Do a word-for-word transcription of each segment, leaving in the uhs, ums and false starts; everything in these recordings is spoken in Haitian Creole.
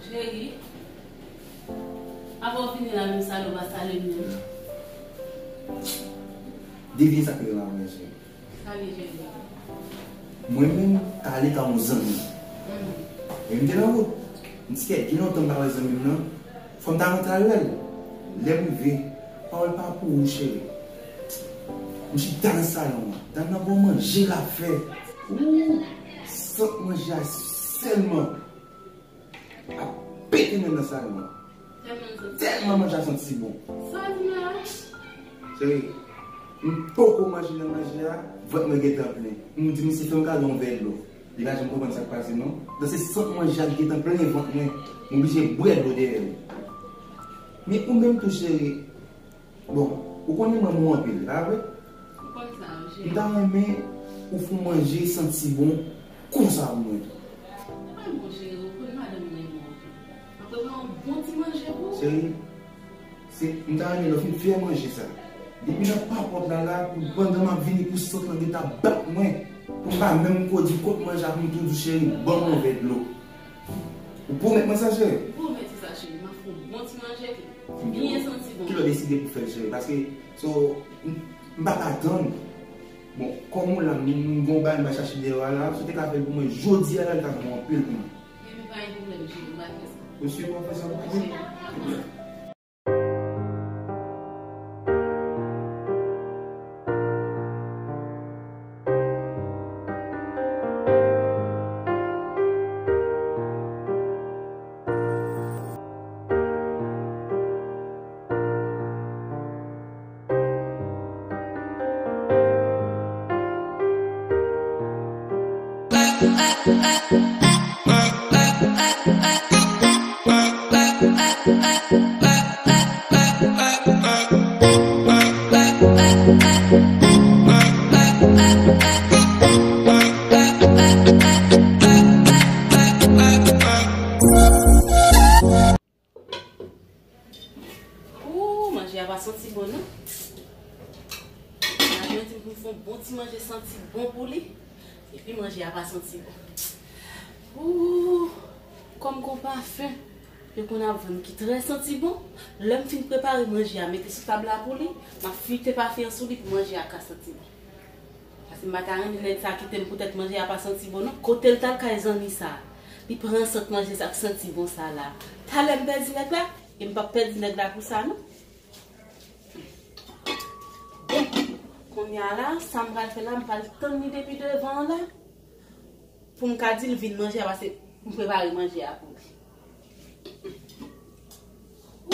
Cheri, avan w vini la menm salye w pa salye m menm. Devye sa k rele la mwen cheri. Salye cheri. Mwen menm, ta ale ka yon zanmi. E m te nan wout. M di kèt gen lontan m pa wè zanmi m nan. Fò m ta rantre al wè l. Lè m rive, pawòl pa pou ou cheri. M chita nan salon an. Dam nan bon manje l ap fè. Ooh, sant manje a sèlman ap pete mwen nan salon an. Tèlman manje a santi bon. Sa w di la? Cheri, m poko manje nan manje a, vant mwen gentan plen. M di misye fè m kado yon vè dlo. Li pa janm konprann sa k pase non. Dan se sant manje a ki gentan plen vant mwen. M oblije bwè dlo dèyè l. Men ou menm tou cheri, bon, ou konnen m renmen w anpil, pa vre? Ou konn sa wi cheri. M ta renmen ou fè yon manje santi bon konsa pou mwen tou. Mwen bon cheri, ou konn madanm mwen renmen w anpil. Mwen prepare yon bon ti manje pou ou. Cheri, se, m ta renmen lè w fin fè manje sa. Depi nan papòt la la, pou pandan m ap vini pou sant lan gentan bat mwen. Pou m pa menm ko di kot manje a pou m tou di w cheri, ban m yon vè dlo. Ou pwomèt mwen sa cheri? M pwomèt ou sa cheri, m ap fè yon bon ti manje tou. Byen santi bon. Kilè w deside pou fè l cheri? Paske, so, m, m pa ka tann. Bon, kòm ou la, m, m gon bagay m va chache deyò a la, si w te ka fè l pou mwen jodi a la, li ta bon anpil pou mwen. Ebyen pa gen pwoblèm cheri, m pral fè sa. Ou si w ap fè sa pou mwen? Cheri. Ooh, manje a pa santi bon non. Madanm mwen di m pou m fè yon bon ti manje santi bon pou li. Epi manje a pa santi bon. Ooh, kòm gon pafen yo konn ap vann ki trè santi bon. Lè m fin prepare manje a, mete sou tab la pou li, m ap fite pafen an sou li pou manje a ka santi bon. Paske m pa ta renmen nèg sa kite m poutèt manje a pa santi bon non. Kote l t al kay zanmi sa? Li pran sant manje sa k santi bon sa la. Talè m pèdi nèg la, e m p ap pèdi nèg la pou sa non. Bon, kounye a la, sa m pral fè la, m pral tann li depi devan an la. Pou m ka di l vin manje a, paske m prepare manje a pou li.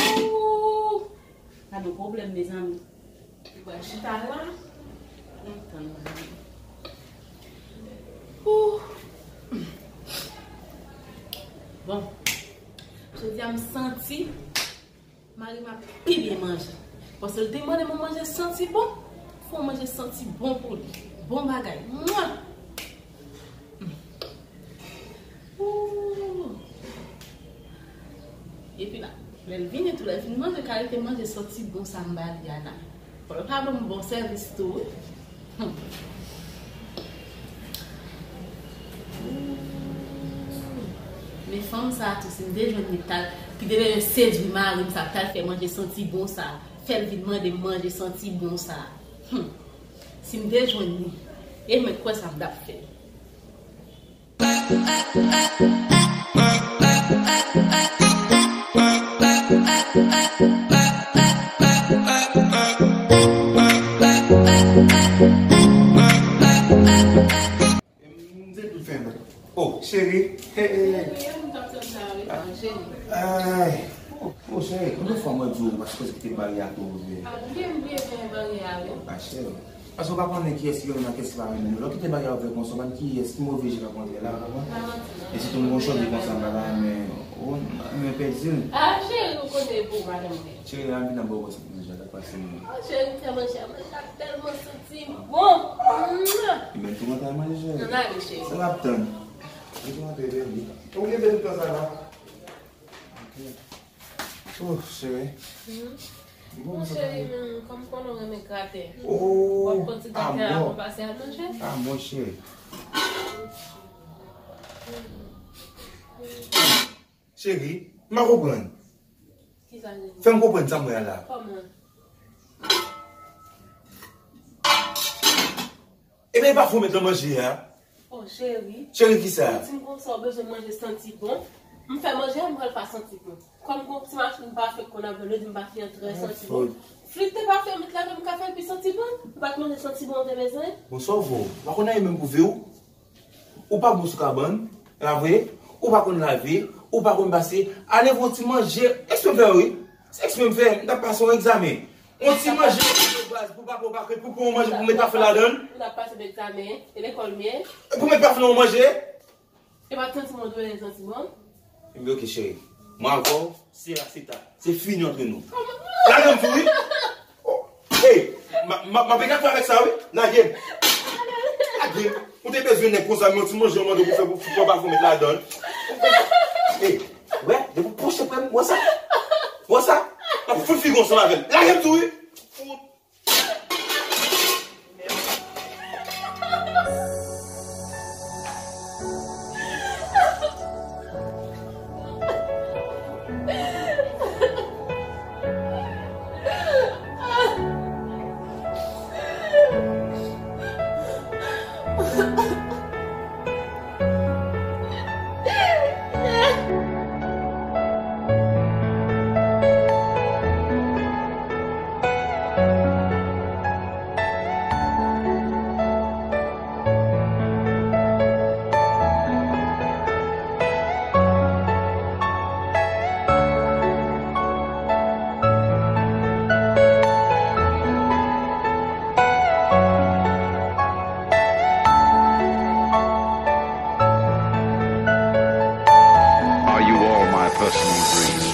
Ooh! Gade yon pwoblèm, mezanmi. Li pral chita la, pou m tann li. Ooh! Bon, jodi a m santi mari m ap pi byen manje. Paske l te mande m yon manje santi bon. Fè yon manje santi bon pou li. Bon bagay. Mwa! Ooh! Epi la, lè l vini tou, lè l fin manje, kalite manje santi bon sa m ba li a la. Fò l pa ban m bon sèvis tou, wi. Hmm. Men fanm sa a tou, si m te jwenn li, t al, ki te bezwen sedwi mari m sa, t al fè manje santi bon sa, fè l vin mande m manje santi bon sa. Hmm. Si m te jwenn li, e mwen kwè sa m t ap fè. M te tou fè mwen. Oh, cheri. Hey, hey, hey. Ay. Oh, oh, cheri, konbyen fwa mwen di w pa sipoze kite baryè a tou ouvè? Ah, m bliye, m bliye fèmen baryè a, wi. Ah, cheri. Paske w pa konnen kiyès ki renmen ak kiyès ki pa renmen nou. Lè w kite baryè a ouvè konsa, w pa konn kiyès, ki move je k ap antre la, w konprann? Pa manti, non. E sitou m gon chòdi konsa, m pa ta renmen, oh, m renmen pèdi l. Ah, cheri, ou konnen pou w pa renmen. Cheri, la m vin ap ba w konsèy pou manje a, sa k pase menm? Oh, cheri, m fè manje a, manje a tèlman santi bon. Mwa! Ebyen, tou mwen ta manje, cheri. Ann ale, cheri. Sa n ap tann? Tou mwen te rele. Ou leve tout tan sa la? Ok. Oh, cheri. Hmm? Bon, cheri, men kòm konnen w renmen graten. Oh, w ap pran ti graten a pou pase al manje? Ah, mon cheri. Cheri, m pa konprann. Kisa cheri? Fè m konprann sa m wè a la. Kòman? Ebyen, e pa fè w met nan manje a. Oh, cheri. Cheri, kisa? Ou di m konsa, ou bezwen manje santi bon. M fè manje a, m pral pa santi bon. Kòm gon ti machin m pa fèk konn ap vin, ou di m pa fè antre santi bon. Flit te pa fè met ladan m ka fè l pi santi bon. Ou pa t manje santi bon ou te bezwen? Bon, sa w vle? Ou pa konn anyen menm pou vi w? Ou pa bon sou kabann, la vre? Ou pa konn lave, ou pa konn pase. Ale voye yon ti manje. Eksprè m fè, wi. Se eksprè m fè, m t ap pase yon egzamen. Yon ti manje de baz pou papa w pa kreye, pou pran yon manje pou met pa fè ladan l. Ou t ap pase yon egzamen, e lekòl m ye. Pou met pa fè yon manje. E pa t santi bon, ou te santi bon? Ebyen, oke, cheri. Mwen avè w, se la, se ta. Se fini antre nou. Lage m tou, wi. Oh, hey, m a, m a, m ap eklate avèk sa, wi. Lage m. Lage m. Ou te bezwen nèg konsa, men yon ti manje, yon manje pou fè, pou, pou papa fè met ladan l. Hey, wè, depi w pwoche prè m, wè sa? Wè sa? M ap fout figi w ansanm avè l. Lage m tou, wi. Are you all my personal dreams?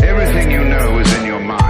Everything you know is in your mind.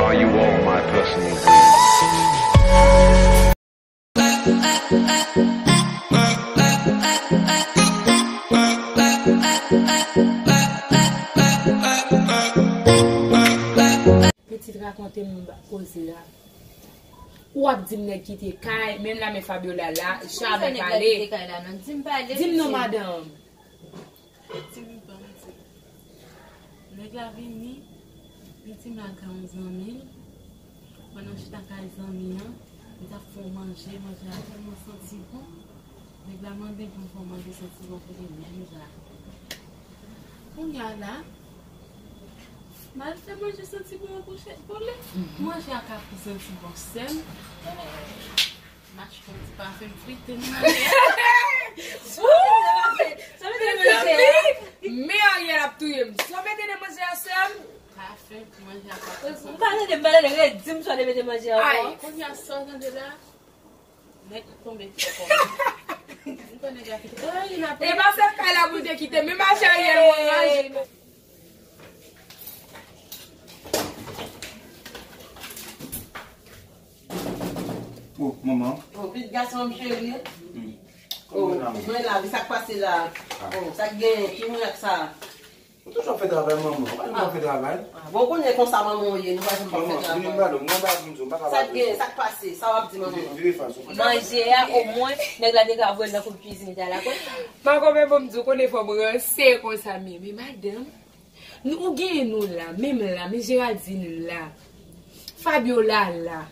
Are you all my personal dreams? Pitit, rakonte m koze a. Ou ap di m nèg kite kay, menm la men Fabiola la, jamè pale. Di m non, madanm. Ti Riban di. Nèg la vini, li di m l al kay yon zanmi l. Pandan l chita kay zanmi an, li t ap fè yon manje, manje a tèlman santi bon. Nèg la mande pou l fè yon manje santi bon pou li menm jan. Kounye a la, m al fè manje santi bon an pou chè-, pou li. Manje a ka pi santi bon, sè m. Match konn ti pafen frite nan manje. Sa mete nan manje a. Men Ariel ap touye m. Sa mete nan manje a, sè m. Pafen manje a pa fè santi. M pa tande, m pa tande, redi m sa w te mete manje a ankò. Ay, kounye a sa w tande la. Nèg tonbe ti kò. M kwè nèg la kite. Ay, n ap. E pa sèl kay la pou l te kite, men mache Ariel mwen manje. Oh, manman. Oh, pitit gason m cheri. Hmm. Oh, mwen la, wi, sa k pase la? Ah. Oh, sa k genyen? Ki mwen ak sa? Ou toujou ap fè travay, manman. Ou pa janm ap fè travay. Ah, bon, ou konnen konsa manman w ye, nou pa janm ap fè travay. Manman, vini m pale w, mwen bagay pou m di w, m pa ka pale w. Sa k genyen? Sa k pase? Sa w ap di, manman? Vire, vire fas ou. Manje a, omwen, nèg la te ka voye l nan kou kizin ta la, konnen. Manman, men bon, m di w, konnen fò m ranse konsa, men, men madanm. Nou, ou genyen nou la, menm la, men Geraldine la, Fabiola la.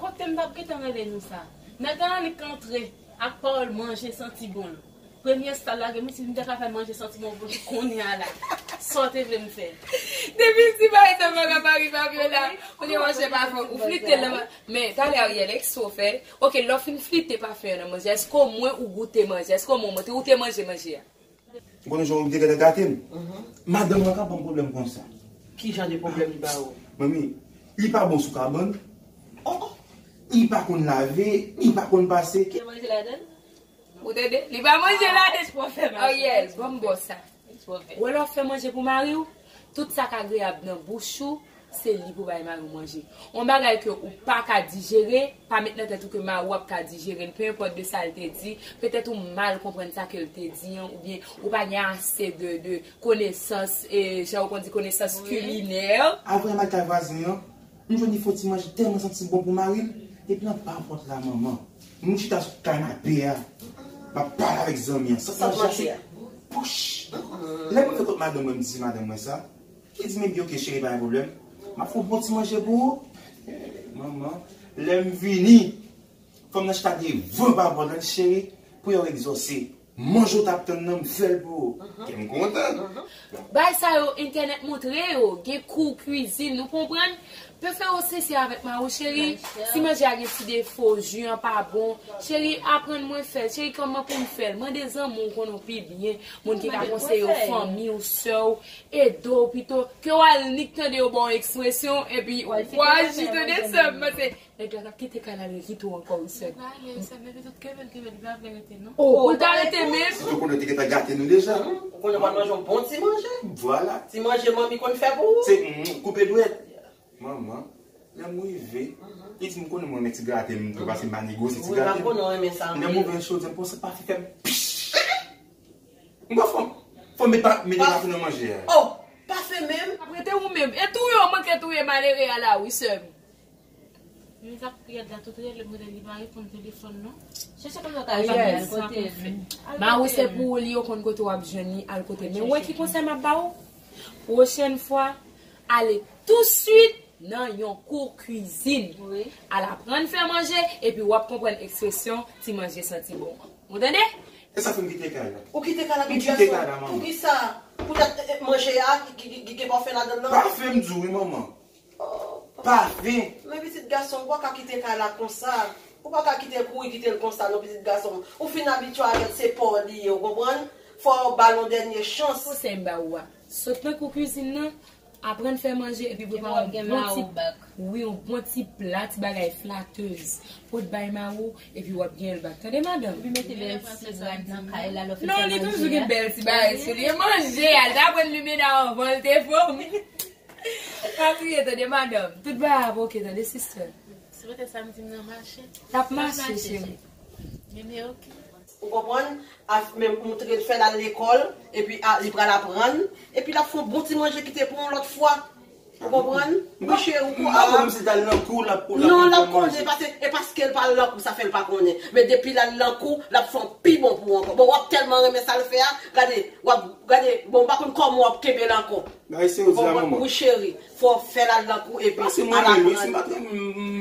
Kote m t ap gentan rele nou sa? Nèg la annik antre ak pawòl manje santi bon l. Premye stal la, gen moun si m te ka fè manje santi bon pou li kounye a la. Sa w te vle m fè? Depi l di bagay sa pa ka pa rive avè la. Kounye a, monchè, pa fè ou flite l nan. Men, talè Ariel, èske w fè? Ok, lè w fin flite pa fè nan manje, èske omwen ou goute manje? Èske omwen ou te manje manje a? Ou konnen jan ou te gentan gate m? Madanm mwen ka ban m pwoblèm konsa. Ki jan de pwoblèm li ba ou? Manmi, li pa bon sou kabann. Oh, oh. Li pa konn lave, li pa konn pase. Te manje ladan l? Ou tande? Li pa manje ladan. Ariel, ban m ba w sa. Ou wè lè w ap fè manje pou mari w, tout sa k agreyab nan bouch ou, se li pou bay mari w manje. Yon bagay ke ou pa ka dijere, pa met nan tèt ou ke mari w ap ka dijere l, pe enpòt de sa l te di, petèt ou mal konprann sa ke l te di an, oubyen ou pa gen ase de, de konesans, e, jan yo konn di, konesans kilinè. Avan m al kay vwazen an, m jwenn li fè yon ti manje tèlman santi bon pou mari l, epi nan pa pòt la, manman. Nou chita sou kanape a, m ap pale avèk zanmi an, sant manje a se pouch. Lè mwen fè kot madanm mwen, m di se madanm mwen sa, li di m, "Ebyen, ok, cheri, pa gen pwoblèm. M ap fè yon bon ti manje pou ou." Manman, lè m vini, fanm nan chita devan pa pòt la, li di, "Cheri, priyè w egzòse." Manje w t ap tann nan, m fè l pou ou. Kè m kontan. Bay sa yo entènèt montre yo, gen kou kwizin, nou konprann? Pe fè yo sensè avèk mari w, cheri. Si manje a gen ti defo, ji an pa bon, cheri, aprann mwen fè l, cheri, kòman pou m fè l? Mande zanmi w konnen w pi byen, moun ki ka konseye w, fanmi w, sè w, ede w pito, ke w al nik tande yo ba w ekspresyon, epi w aji, tande sè m, paske nèg la t ap kite kay la, l kite w ankò, wi, sè. Li pa ale, sè, men li tout kenbe l, kenbe l, li pa vle rete, non. Oh, pou l ta rete menm? Si w konnen w te gentan gate nou deja. Ou konnen w pral manje yon bon ti manje. Vwala. Ti manje manmi konn fè pou ou. Se, mm, koupe dwèt. Manman, lè m rive, li di m konnen mwen renmen ti gate m tou, paske m pa negosye ti gate m. Lè m ouvè chodyè m, panse pa fè m pich. M pa fè m, fò m met pa, mete pafen nan manje a. Oh, pafen menm. Ap rete ou menm. E touye w manke touye malere a la, wi, sè m. Men zak Riyad la tout rele m, rele li pa reponn telefòn non. Chèche kote w ka jwenn li, al kote. Mari w se pou ou li, yo konn kote w ap jwenn li, al kote. Men ou wè ki konsèy m ap ba ou? Pwochèn fwa, ale touswit nan yon kou kwizin. Al aprann fè manje, epi w ap konprann ekspresyon ti manje santi bon an. Ou tande? E sa fè m kite kay la. Ou kite kay la, m kite kay la, manman. Poukisa? Poutèt, e, e, manje a ki, ki, ki gen pafen ladan l lan? Pafen m di w wi, manman. Pafen. Men pitit gason, ou pa ka kite kay la konsa. Ou pa ka kite l kouri, kite l konsa, non, pitit gason. Ou fin abitye avè l, se pa w li ye, ou konprann? Fò w ba l yon dènye chans. Konsèy m ba ou a, sot nan kou kwizin nan, aprann fè manje, epi prepare yon bon ti, wi, yon bon ti pla, ti bagay flatèz. Pot bay mari w, epi w ap gen l bak. Tande, madanm? Epi mete bèl ti rad nan kay la, lè w fin fè manje a. Non, li toujou gen bèl ti bagay sou li. E manje a, l t aprann limena anvan l te fòme. Pa kriye, tande, madanm. Tout bagay ap oke, tande, sister. Si pote samdi m nan mache. L ap mache, cheri. Ebyen, oke. Ou konprann? A, men moutre l, fè l al lekòl, epi a, li pral aprann, epi l ap fè yon bon ti manje kite pou yon lòt fwa. Ou konprann? Wi, cheri, ou konprann. Non, l ap konnen, paske, e paske l pa al nan kou, sa fè l pa konnen. Men depi l al nan kou, l ap fè yon pi bon pou ou ankò. Bon, w ap tèlman renmen sa l fè a, gade, w ap, gade, bon, m pa konn kòman w ap kenbe l ankò. Bagay serye w di la, manman. Wi, cheri, fò w fè l al nan kou epi al aprann.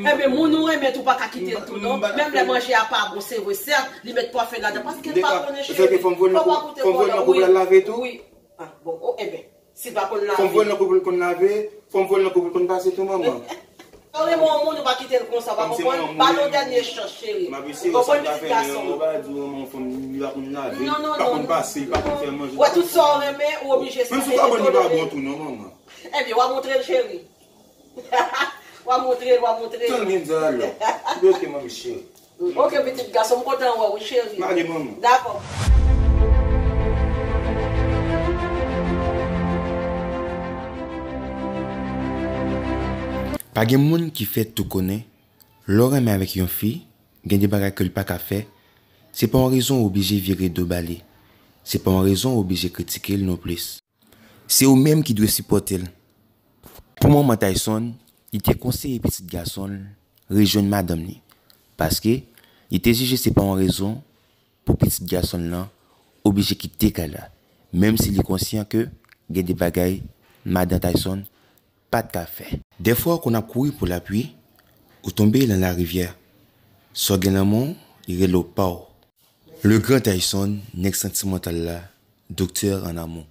Ebyen, moun ou renmen tou pa ka kite l tou, non. Menm lè manje a pa bon, se vre, sèt, li met pafen ladan, paske l pa konnen, cheri. Fò w pa koute kò l, wi. Ah, bon, oh, ebyen, si l pa konn lave. Fò m voye l nan kou pou l konn lave, fò m voye l nan kou pou l konn pase tou, manman. Ou renmen yon moun, ou pa kite l konsa, pa konprann? Ba l yon dènye chans, cheri. Ou konprann, pitit gason m? Ou pa di w renmen yon fanm, li pa konn lave, li pa konn pase, li pa konn fè manje. Wè, tout sa w renmen, ou oblije sa. Menm si w pa bon, li pa bon tou, non, manman. Ebyen, w a montre l, cheri. W a montre l, w a montre l. Tan gen di alò. Ebyen, oke, manmi cheri. Ok, pitit gason, m kontan wè w, wi, cheri. M ale, manman. Dakò. Pa gen moun ki fèt tou konnen, lè w renmen avèk yon fi, gen de bagay ke l pa ka fè, se pa yon rezon w oblije vire do ba li. Se pa yon rezon w oblije kritike l nonplis. Se ou menm ki dwe sipòte l. Pou manman Tayson, li te konseye pitit gason l rejwenn madanm li, paske li te jije se pa yon rezon pou pitit gason l lan oblije kite kay la, menm si li konsyan ke gen de bagay madan Tayson pa t ka fè. Dèfwa ou konn ap kouri pou lapli, ou tonbe lan larivyè. Sa w gen lan men w, li rele w pa w. Le Grand Tyson, nèg santimantal la, doktè an amou.